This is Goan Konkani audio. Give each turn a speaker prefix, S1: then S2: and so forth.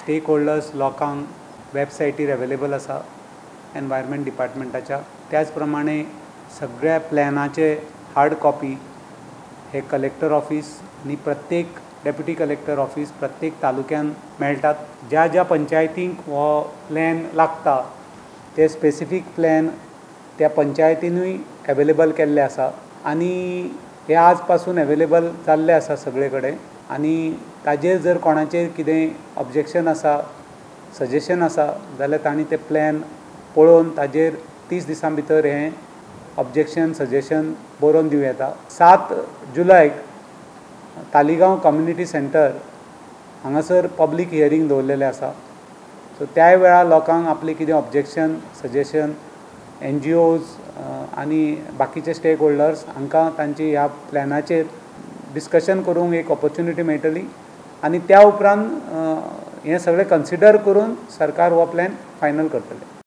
S1: स्टेक होल्डर्स लोकांक वेबसायटीर अवेलेबल आसा एनवायरमेंट डिपार्टमेंटाच्या. त्याच प्रमाणे सगळ्या प्लॅनाचे हार्ड कॉपी हे कलेक्टर ऑफिस आनी प्रत्येक डेप्युटी कलेक्टर ऑफिस प्रत्येक तालुक्यान मेळटात. ज्या ज्या पंचायतींक हो प्लॅन लागता ते स्पेसिफीक प्लॅन त्या पंचायतीनूय अवेलेबल केल्ले आसा आनी हे आज पासून अवेलेबल जाल्ले आसा सगळे कडेन. आनी ताजेर जर कोणाचेर कितें ऑब्जेक्शन आसा, सजेशन आसा जाल्यार तांणी ते प्लॅन पळोवन ताजेर 30 दिसां भितर हें ऑब्जेक्शन सजेशन बरोवन दिवं येता. 7 जुलयाक तालिगांव कम्युनिटी सेंटर हांगासर पब्लीक हियरींग दवरलेलें आसा. सो त्याय वेळार लोकांक आपलें कितें ऑब्जेक्शन सजेशन NGOs आनी बाकीचे स्टेक होल्डर्स हांकां तांची ह्या प्लॅनाचेर डिस्कशन करूंक एक ऑपॉर्च्युनिटी मेळटली आनी त्या उपरांत हें सगळें कन्सिडर करून सरकार हो प्लॅन फायनल करतले.